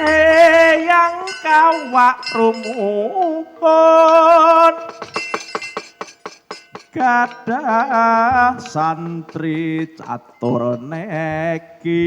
Eyang kawak rumuhun gadah santri catur neki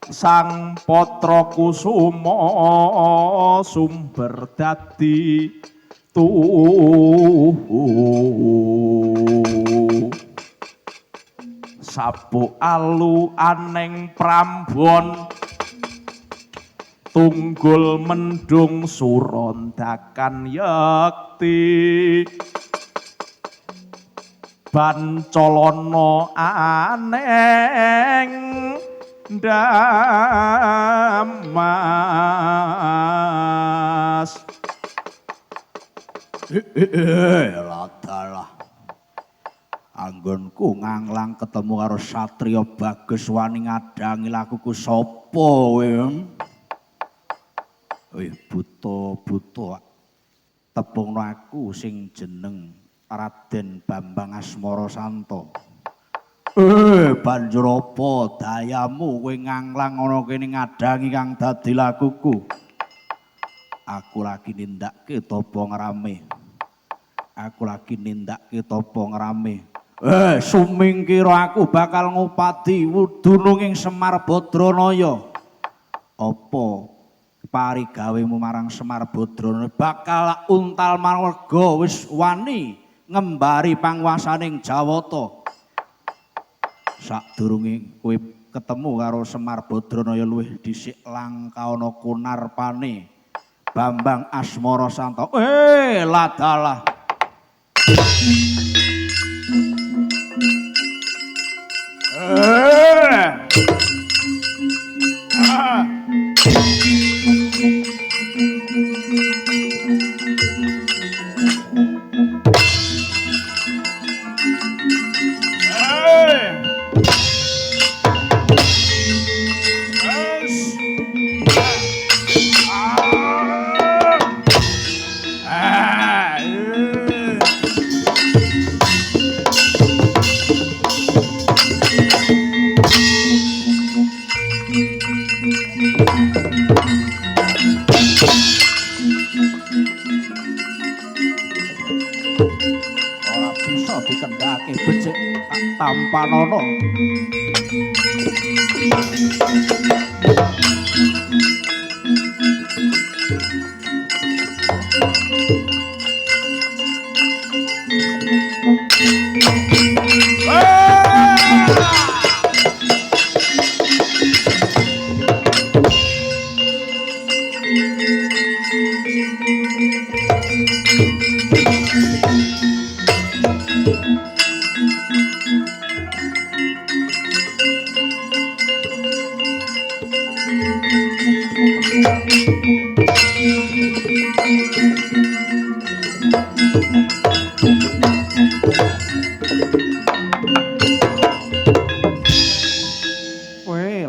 Sang Patra Kusuma sumber dadi tuhu sabuk alu aneng prambon tunggul mendung surondakan yekti bancolono aneng damas. Ladalah anggonku nganglang ketemu karo satriya bagus wani ngadangi lakuku sapa kowe? Buta-buta tepungno aku sing jeneng Raden Bambang Asmara Santo. Banjur apa dayamu kowe nganglang ana kene ngadangi kang dadi lakuku? Aku lagi nindakke tapa ngrame. Aku lagi nindakke tapa ngrame. Sumingkira aku bakal ngupadi dununging Semar Badranaya. Apa parigawemu marang Semar Badranaya bakal untal marga wis wani ngembari panguwasaning Jawata. Sadurunge kowe ketemu karo Semar Badranaya luwih dhisik langka ana kunarpane Bambang Asmara Santo. Ladalah. dikendhake becik tak tampanana.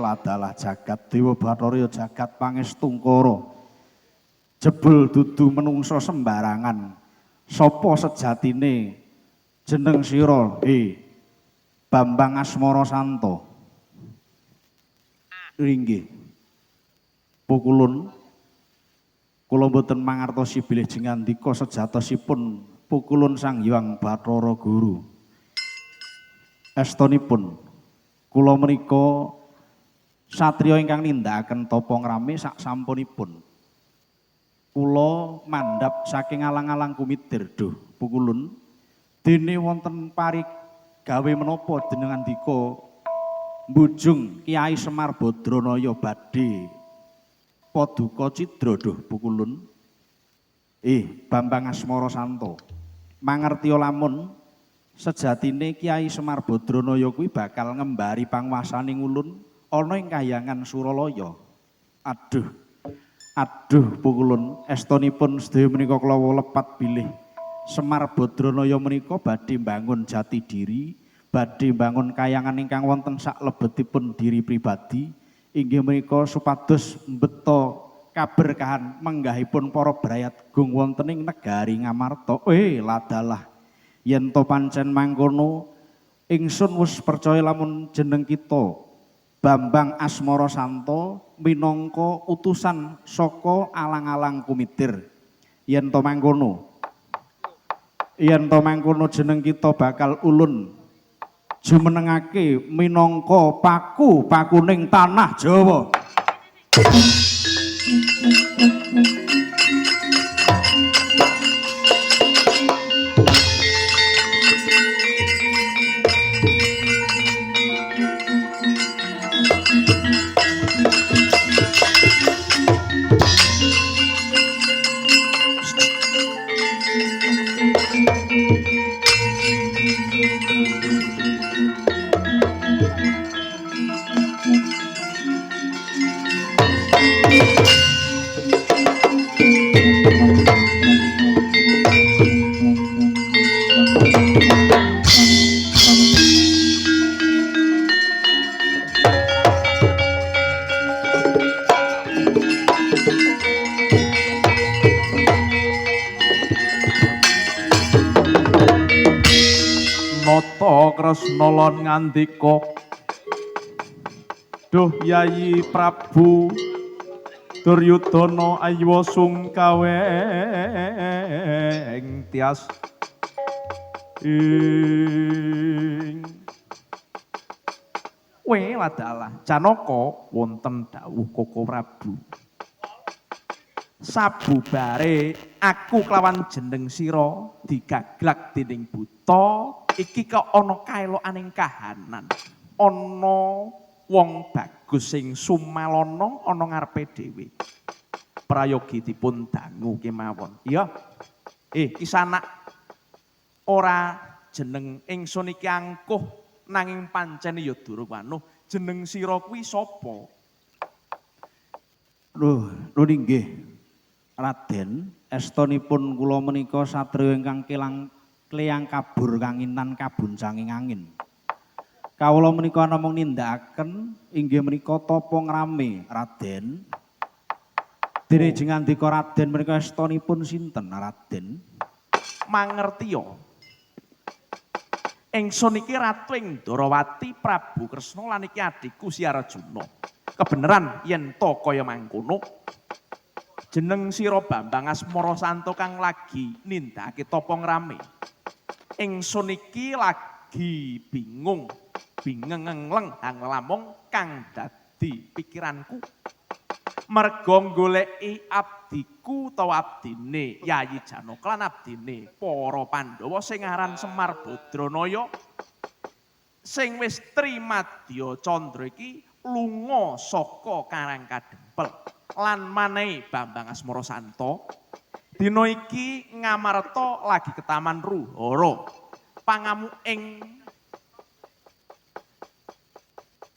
Ladalah jagat Dewa Bathara ya jagat pangestungkara. Jebul dudu menungsa sembarangan. Sapa sejatine jeneng sira? Bambang Asmara Santo. Inggih. Pukulun kula mboten mangertosi bilih jengandika sejatosipun pukulun Sang Hyang Bathara Guru. Estonipun kula menika satriya ingkang nindakaken tapa ngrame sak sampunipun. Kula mandhap saking alang-alang kumitir duh pukulun dene wonten pari gawe menapa jenengan dika mbujung Kyai Semar Badranaya badhe paduka cidra duh pukulun. Bambang Asmara Santo mangertiya lamun sejatine Kyai Semar Badranaya kuwi bakal ngembari panguwasane ulun ana ing kahyangan Suralaya. Aduh. Aduh pukulun estonipun sedaya menika kula lepat bilih Semar Badranaya menika badhe mbangun jati diri, badhe mbangun kayangan ingkang wonten saklebetipun diri pribadi, inggih menika supados mbeta kaberkahan menggahipun para brayat gung wonten ing negari Ngamarta. Ladalah yen to pancen mangkono ingsun wis percaya lamun jeneng kita Bambang Asmara Santo minangka utusan saka alang-alang kumitir. Yen to mangkono jeneng kita bakal ulun jumenengake minangka paku pakuning tanah Jawa. Nata Kresna lan ngandika, duh Yayi Prabu Duryudana aywa sungkaweng tias ing we ladalah Janaka wonten dawuh Koko Prabu. Sabubare aku kelawan jeneng sira digaglak dening buta iki kok ana kaelokaning kahanan. Ana wong bagus sing sumalana ana ngarepe dhewe. Prayogi dipun dangu kemawon. Iya. Kisanak ora jeneng ingsun iki angkuh nanging pancen ya durung wanuh jeneng sira kuwi sapa? Lho, inggih. Raden, estonipun kula menika satriya ingkang kleyang kabur kanginan kabuncanging angin. Kawula menika namung nindakaken inggih menika tapa ngrame, Raden. Dene jengandika Raden menika estonipun sinten, Raden? Mangertiya. Ingsun iki ratu ing Ndorowati Prabu Kresna lan iki adhiku Si Arjuna. Kebeneran yen to kaya mangkono. Jeneng sira Bambang Asmara Santo kang lagi nindakake tapa ngrame. Ingsun iki lagi bingung, bingengengleng hang lamung kang dadi pikiranku. Merga goleki abdiku utawa abdine Yayi Janaka lan abdine para Pandhawa sing aran Semar Badranaya sing wis trimadya candra iki lunga saka Karang Kadempel lan manehi Bambang Asmara Santa. Dina iki Ngamarta lagi ketaman Ruhara pangamu ing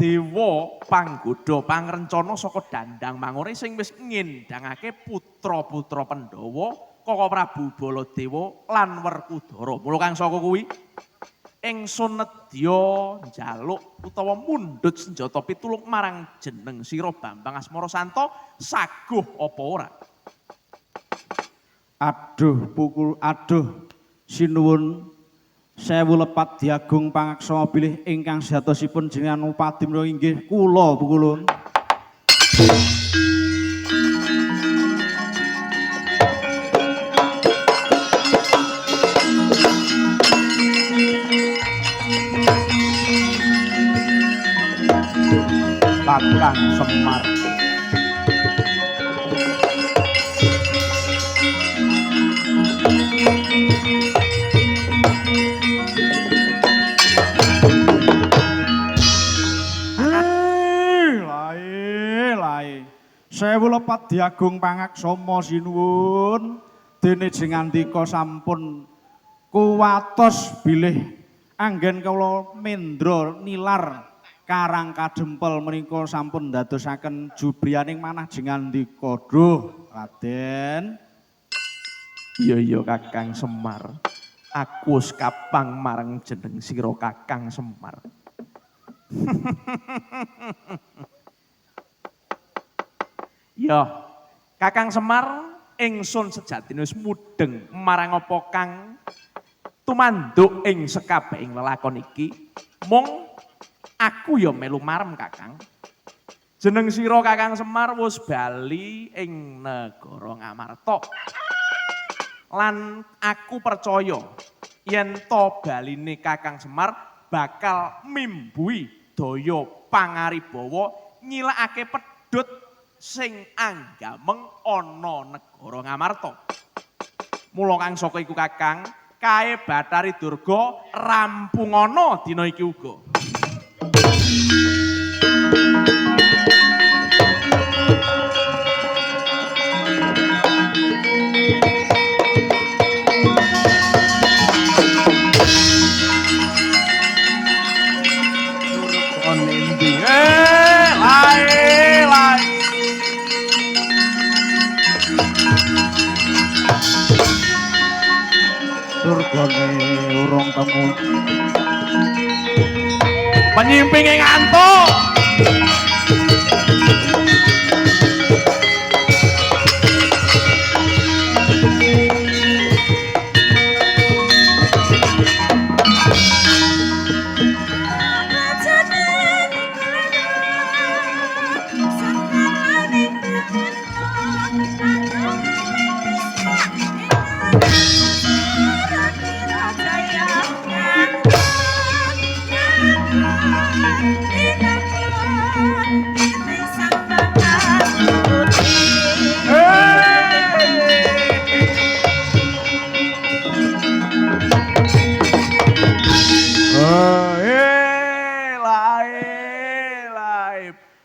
Dewa panggodha pangrencana saka Dandang Mangore sing wis ngendhangake putra-putra Pandhawa, Kaka Prabu Baladewa lan Werkudara. Mula kang saka kuwi ingsun nedya njaluk utawa mundhut senjata pitulung marang jeneng sira Bambang Asmara Santa saguh apa ora? Aduh pukul aduh sinuwun sewu lepat diagung pangaksama bilih ingkang sejatosipun jenengan upadi menika inggih kula pukulun. Kakang Semar. Sewu lepat diagung pangaksama sinuwun dene jengandika sampun kuwatos bilih anggen kawula mendra nilar Karang Kadempel menika sampun ndadosaken jubrianing manah jengandika. Duh Raden. Iya iya Kakang Semar, aku wis kapang marang jeneng sira Kakang Semar. Ya, Kakang Semar ingsun sejatine wis mudheng marang apa kang tumanduk ing sekabehing lelakon iki. Mung aku ya melu marem Kakang. Jeneng sira Kakang Semar wis bali ing negara Ngamarta. Lan aku percaya yen to baline Kakang Semar bakal mimbui daya pangaribawa nyilakake pedhut sing anggameng ana negara Ngamarta. Mula kang saka iku Kakang, kae Bathari Durga rampungana dina iki uga. Lae lae. Durgane urung temu. Penyimpinge ngantuk.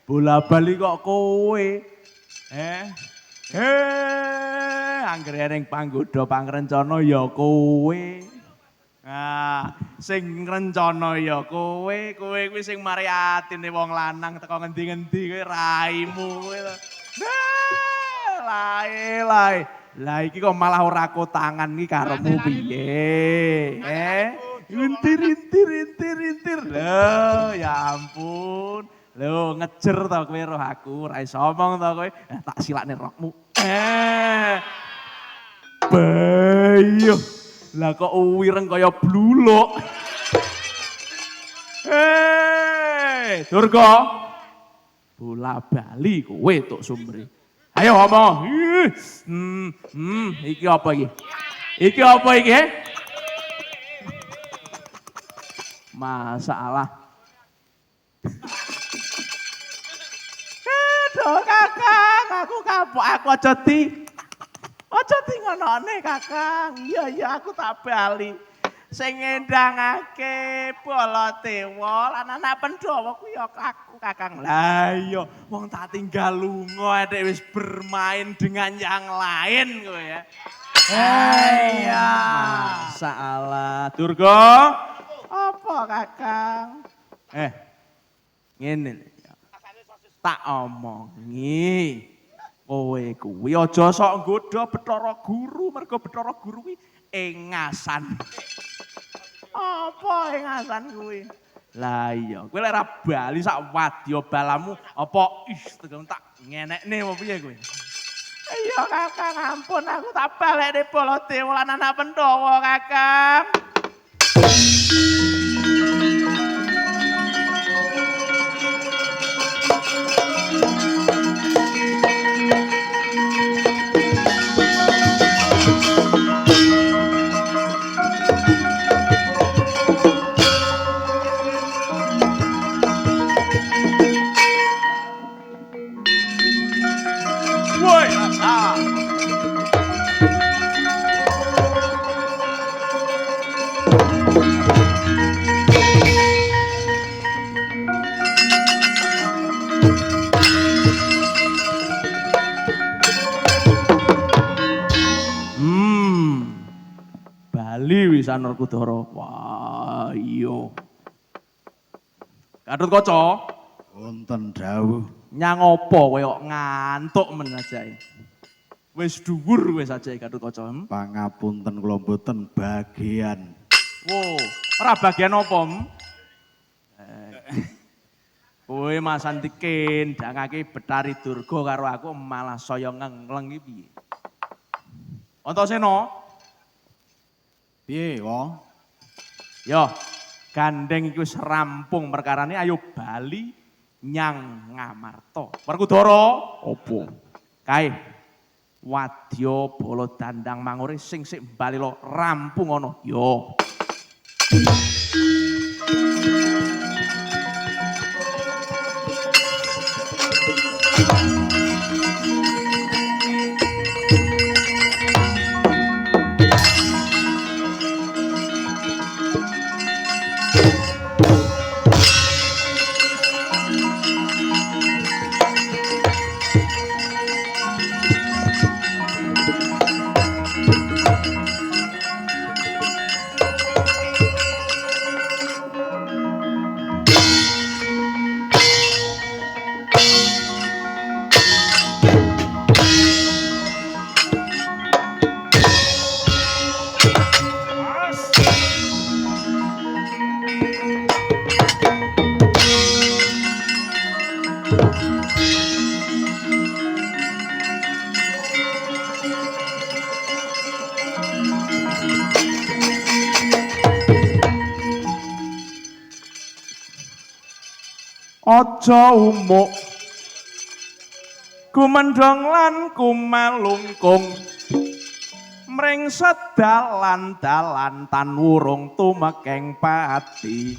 Bola bali kok kowe. Anggere ning panggodha pangrencana ya kowe. Nah, sing ngrencana ya kowe, kowe kuwi sing mari atine wong lanang teko ngendi-ngendi kowe raimu kowe. Lae lae. Lah iki kok malah ora kotangan iki karepmu piye? Rintir rintir rintir rintir. Lho, ya ampun. Lho, ngejer to kowe roh aku, ora iso omong to kowe. Tak silakne rokmu. Bayuh. Lah kok wireng kaya bluluk. Durga. Bola bali kowe tok sumbre. Ayo ngomong. Iki apa iki? Iki apa iki? Masalah. Aduh Kakang, aku kapok, aku aja di ngonone Kakang. Iya iya aku tak bali. Sing ngendangake Baladewa lan anak Pandhawa kuwi ya aku Kakang. Lah iya, wong tak tinggal lunga edek wis bermain dengan yang lain kowe ya. Iya. Masalah. Durga, apa Kakang? Ngene tak omongi. Kowe kuwi aja sok nggodha Bathara Guru, mergo Bathara Guru kuwi engasan. Apa engasan kuwi? Lah iya, kowe lek ora bali sak wadya balamu apa ih tegang tak ngenekne apa piye kowe? Iya Kakang, ampun aku tak balekne Baladewa lan anak Pandhawa Kakang. Woi, ah. Bali wisan Werkudara. Wah, iya. Gatotkaca, Wonten dawuh. Nyang apa kowe kok ngantuk men ajae. Wis dhuwur wis ajae Gatotkaca. Pangapunten kula mboten bagian. Wo, ora bagian apa? Kowe Mas Santi kendangake Bathari Durga karo aku malah saya ngengleng iki piye? Antasena. Piye, wo? Yo, gandeng iki wis rampung perkarane, ayo bali nyang Ngamarta. Werkudara, opo? Kae wadya bala dandang mangure sing sik balila rampung ana. Yo. Aja umuk gumendhong lan kumalungkung mring sedalan-dalan tan wurung tumekeng pati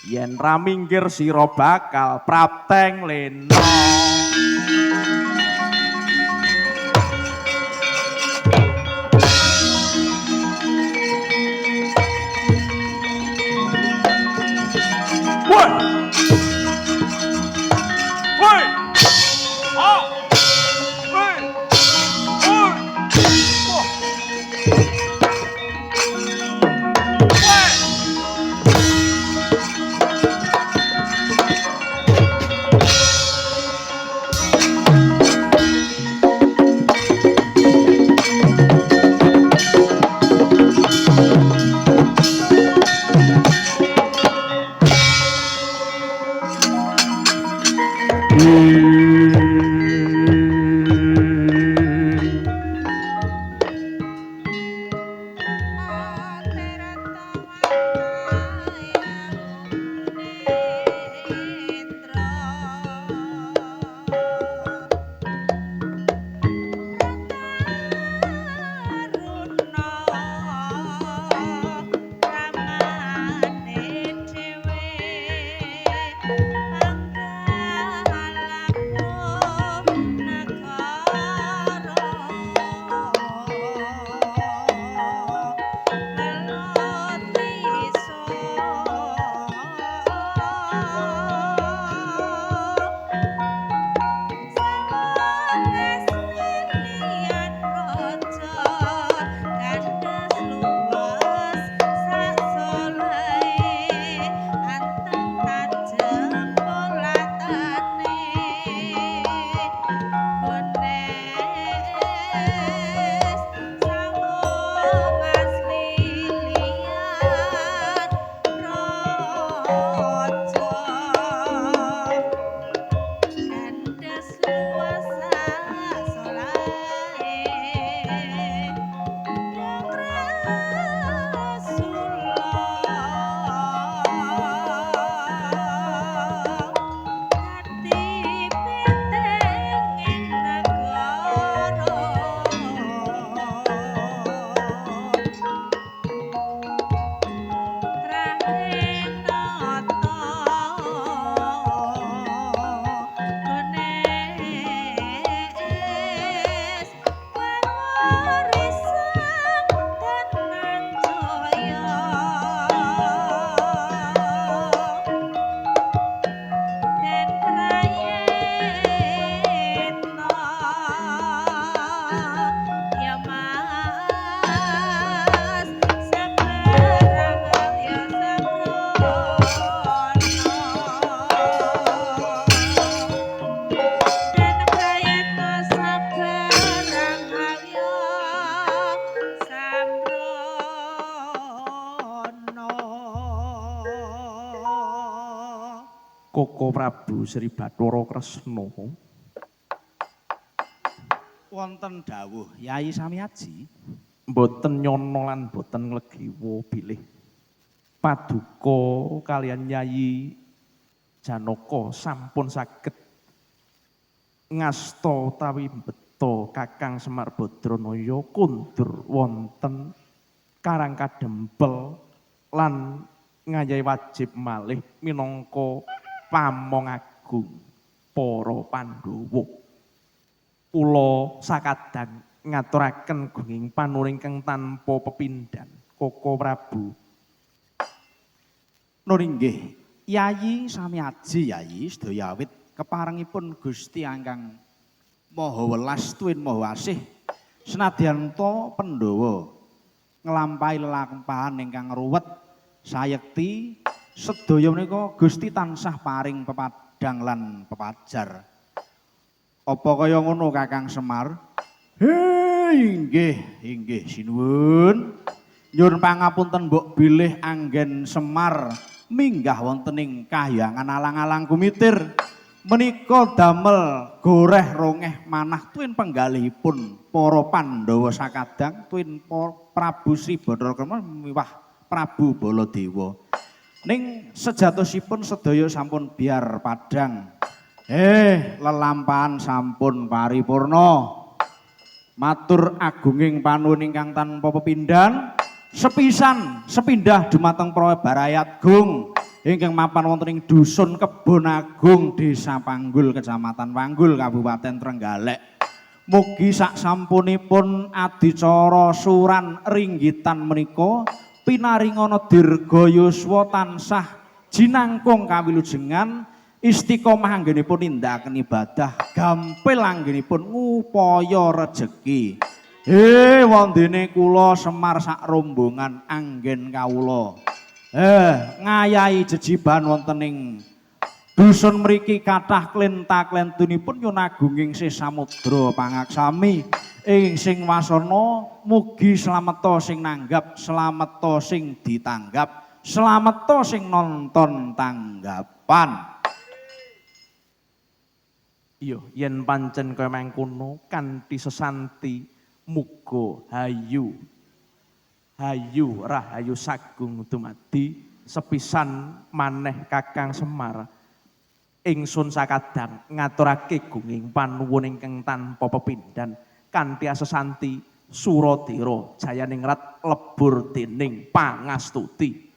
yen ra minggir sira bakal prapteng lena. Woi! Woi! Oh! Woi! Woi! Wah! Woi! Koko Prabu Sri Bathara Kresna. Wonten dawuh Yai Samiaji. Mboten nyono lan boten nglegiwa bilih paduka kaliyan Yayi Janaka sampun saged ngasta utawi mbeta Kakang Semar Badranaya kundur wonten Karang Kadempel lan ngayahi wajib malih minangka pamong agung para Pandhawa. Kula sakadang ngaturaken gunging panuwun ingkang tanpa pepindhan Koko Prabu. Nur inggih, Yayi Samiaji Yayi sedaya awit keparengipun Gusti ingkang Maha Welas tuwin Maha Asih senadyan ta Pandhawa nglampahi lelampahan ingkang ruwet sayekti sedaya menika Gusti tansah paring pepadang lan pepajar. Apa kaya ngono Kakang Semar? Hei, inggih, inggih sinuwun. Nyuwun pangapunten mbok bilih anggen Semar minggah wonten ing kahyangan alang-alang kumitir. Menika damel goreh rongeh manah tuwin penggalihipun para Pandhawa sakadang tuwin Prabu Sri Bathara Kresna miwah Prabu Baladewa. Ning sejatosipun sedaya sampun biar padang. Lelampahan sampun paripurna. Matur agunging panuwun ingkang tanpa pepindhan, sepisan sepindah dumateng para barayat gung ingkang mapan wonten ing dusun Kebon Agung, Desa Panggul, Kecamatan Panggul, Kabupaten Trenggalek. Mugi sak sampunipun adicara suran ringgitan menika pinaringana dirga yuswa tansah jinangkung kawilujengan istiqomah anggenipun nindakaken ibadah gampil anggenipun ngupaya rejeki. Wondene kula Semar sak rombongan anggen kawula. Ngayahi jejiban wonten ing dusun mriki kathah klenta-klentunipun nyuwun agunging sih samudra pangaksami ing sing wasana mugi slameta sing nanggap, slameta sing ditanggap, slameta sing nonton tanggapan. Iya, yen pancen kaya mangkono kanthi sesanti muga hayu hayu rahayu sagung dumadi sepisan maneh Kakang Semar. Ingsun sakadang ngaturake gunging panuwun ingkang tanpa pepindhan kanthi asesanti Suradira jayaningrat lebur dening pangastuti.